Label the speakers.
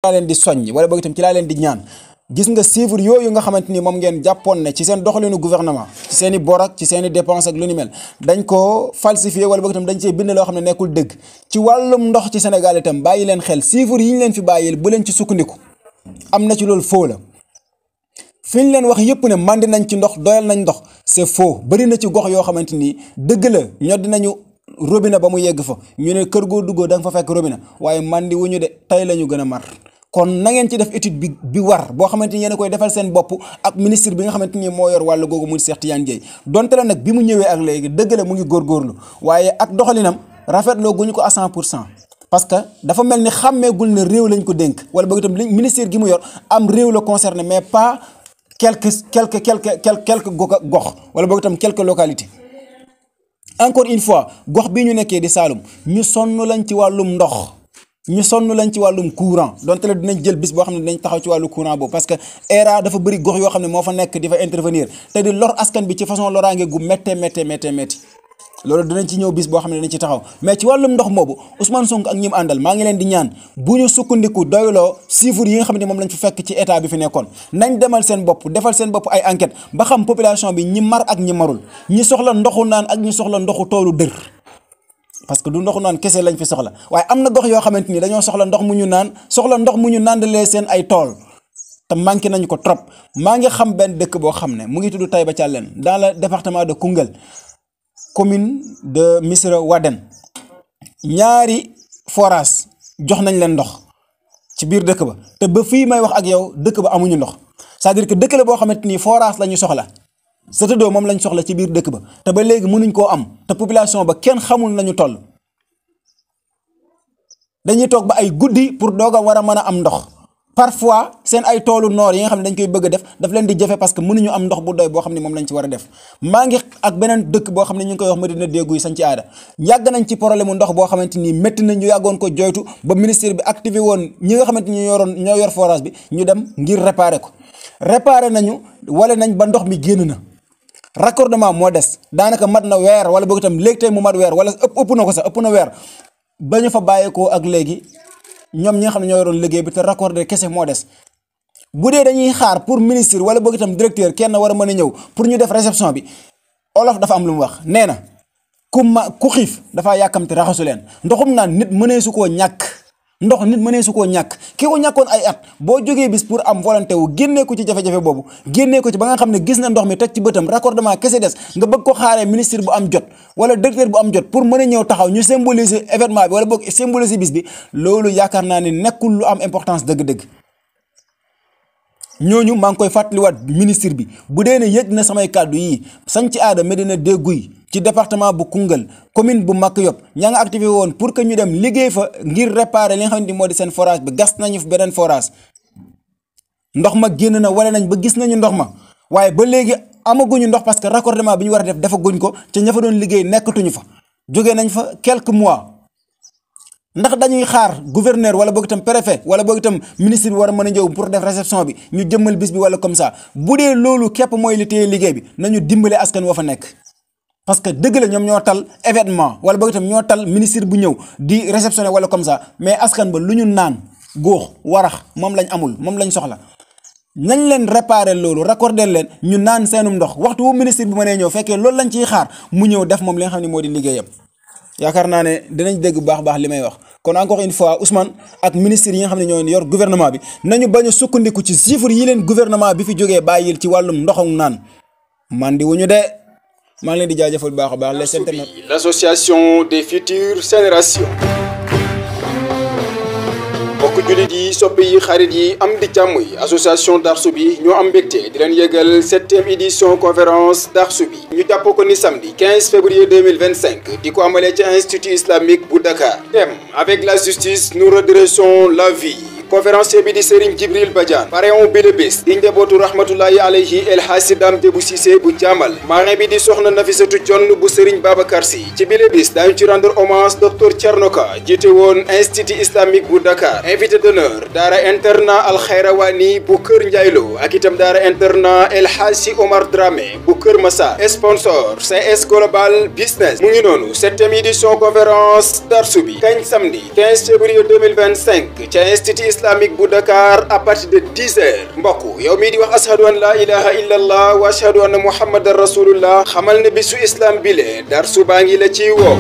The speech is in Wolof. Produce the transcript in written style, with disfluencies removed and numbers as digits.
Speaker 1: laa leen di soññ wala boog itam ci laa leen di ñaan gis nga chiffre yooyu nga xamante ni moom ngeen jàppoon ne ci seen doxalinu gouvernement ci seen i bor ak ci seen i dépense ak lu ni mel dañ ko falsifié wala boog itam dañ cee bind loo xam ne nekkul dëgg ci wàllum ndox ci Sénégal itam bàyyi leen xel chiffre yi ñu leen fi bàyyil bu leen ci sukkandiku am na ci loolu faux la fi ñu leen wax yëpp ne mandi nañ ci ndox doyal nañ ndox c'est faux bëri na ci gox yoo xamante ni dëgg la ñoo dinañu robinet ba mu yegg fa ñu ne kër goo duggoo da nga fa fekk robinet waaye mandi wuñu de tey la ñu gën a mar kon na ngeen ci def étude bi war boo xamante ni yéen a koy defal seen bopp ak ministre bi nga xamante ni moo yor wàllu googu muy Cheikh Tidiane Dièye donte la nag bi mu ñëwee ak léegi dëgg la mu ngi góorgóorlu waaye ak doxalinam rafetloo guñu ko à 100%. parce que dafa mel ni xàmmeegul ne réew lañ ko dénk wala boog itam ministère gi mu yor am réew la concerné mais pas quelques gox wala boog itam quelques localités. encore une fois gox bii ñu nekkee di Saloum ñu sonn lañ ci wàllum ndox ñu sonn lañ ci wàllum courant donte la dinañ jël bis boo xam ne dinañ taxaw ci wàllu courant boobu parce que ERA dafa bëri gox yoo xam ne moo fa nekk di fa intervenir te di lor askan bi ci façon loraange gu métti loolu dinañ ci ñëw bis boo xam ne dinañ ci taxaw mais ci wàllum ndox moobu Ousmane Sonko ak ñi mu àndal maa ngi leen di ñaan bu ñu sukkandiku doyloo chiffres yi nga xam ne moom lañ fi fekk ci état bi fi nekkoon nañ demal seen bopp defal seen bopp ay enquête ba xam population bi ñi mar ak ñi marul ñi soxla ndoxu naan ak ñi soxla ndoxu toolu dër parce que du ndoxu naan kese lañ fi soxla waaye am na gox yoo xamante ni dañoo soxla ndox mu ñu naan soxla ndox mu ñu nandalee seen ay tool te manqué nañu ko trop maa ngi xam benn dëkk boo xam ne mu ngi tudd Taïba Thialène dans le département de Koungheul commune de Missirah Wadène ñaari forage jox nañ leen ndox ci biir dëkk ba te ba fii may wax ak yow dëkk ba amuñu ndox c'est-à-dire que dëkk la boo xamante ni forage la ñu soxla Satadoo moom lañ soxla ci biir dëkk ba te ba léegi mënuñ koo am te population ba kenn xamul nañu toll dañuy toog ba ay guddi pour doog a war a mën a am ndox parfois seen ay toolu noor yi nga xam ne dañ koy bëgg a def daf leen di jafe parce que mënuñu am ndox bu doy boo xam ne moom lañ ci war a def maa ngi ak beneen dëkk boo xam ne ñu ngi koy wax Medina Dégguy sañ ci aada yàgg nañ ci problème mu ndox boo xamante ni métti nañ ñu yàggoon ko joytu ba ministère bi activé woon ñi nga xamante ni ñoo yor forage bi ñu dem ngir réparer ko réparer nañu wala nañ ba ndox mi génn na raccordement moo des daanaka mat na weer wala boog itam léegi tey mu mat weer wala ëpp na ko sax ëpp na weer ba ñu fa bàyyeekoo ak léegi ñoom ñi nga xam ne ñoo yoroon liggéey bi te raccordé kese moo des bu dee dañuy xaar pour ministre wala boog itam directeur kenn war a mën a ñëw pour ñu def réception bi olof dafa am lu mu wax nee na ku xiif dafaa yàkkamte raxasu leen ndoxum naan nit mënee su koo ñàkk ndox nit mënee su koo ñàkk ki ko ñàkkoon ay at boo jógee bis pour am volonté wu génnee ko ci jafe-jafe boobu génnee ko ci ba nga xam ne gis na ndox mi teg ci bëtam raccordement kese des nga bëgg ko xaaree ministre bu am jot wala directeur bu am jot pour mën a ñëw taxaw ñu symboliser événement bi wala boog symboliser bis bi loolu yaakaar naa ne nekkul lu am importance dëgg-dëgg ñooñu maa ngi koy fàttaliwaat ministre bi bu dee ne yëg na samay kàddu yi sañ ci aada Medina Dégguy ci département bu Koungheul commune bu Maka Yop ñaa nga activé woon pour que ñu dem liggéey fa ngir réparer li nga xamante ni moo di seen forage bi gas nañu fi beneen forage ndox ma génn na wala nañ ba gis nañu ndox ma waaye ba léegi amaguñu ndox parce que raccordement bi ñu war a def defaguñ ko ca ña fa doon liggéey nekkatuñu fa jógee nañ fa quelques mois ndax dañuy xaar gouverneur wala boog itam préfet wala boog itam ministre bi war a mën a ñëw pour def réception bi ñu jëmmal bis bi wala comme ça bu dee loolu képp mooy li téye liggéey bi nañu dimbale askan wa fa nekk. parce que dëgg la ñoom ñoo tal événement wala boog itam ñoo tal ministre bu ñëw di réceptionné wala comme ça mais askan ba lu ñu naan góox warax moom lañ amul moom lañ soxla nañ leen réparer loolu raccorder leen ñu naan seenum ndox waxtu wu ministre bi mënee ñëw fekkee loolu lañ ciy xaar mu ñëw def moom li nga xam ne moo di liggéeyam. yaakaar naa ne dinañ dégg bu baax li may wax kon encore une fois Ousmane ak ministre yi nga xam ne ñoo yor gouvernement bi nañu bañ a sukkandiku ci chiffres yi leen gouvernement bi fi jógee bàyyil ci wàllum ndoxam naan mandi wuñu de maa ngi leen di jaajëfal bu baax a baax. les internet
Speaker 2: l'association des futures générations. mbokk jullit yi soppe yi xarit yi am di jàmm yi association Darsu bi ñoo am mbégte di leen yëgal 7e édition conférence Darsu bi ñu jàpp ko ni samedi 15 février 2025 di ko amalee ci institut islamique bu Dakar. thème avec la justice nous redressons la vie. conférencier bi di Serigne Djibril Badiane parrain bi le bés di njabootu rahmatullahi alayhi El Hadji Dame bu Cissé bu jaamal marraine bi di soxna Nafisatu Jonn bu Serigne Babacar Sy ci bi le bés daañu ci rendre hommage docteur Thierno Ka jiite woon institut islamique bu Dakar invité d'honneur daara internat Al Khayrawani bu Kër Ndiaylo ak itam daara internat El Hadji Omar Dramé bu Kër Massar sponsor CS Global Business mu ngi noonu 7e édition conférence Darsu bi kañ samedi 15 février 2025 ca institut islamique bu Dakar à partir de 10h mbokk yow mii di wax ashadu an la ilaha illa allah wa ashadu anna muhammadan rasulullah xamal ne bisu islam bile darsu baa ngi la ciy woo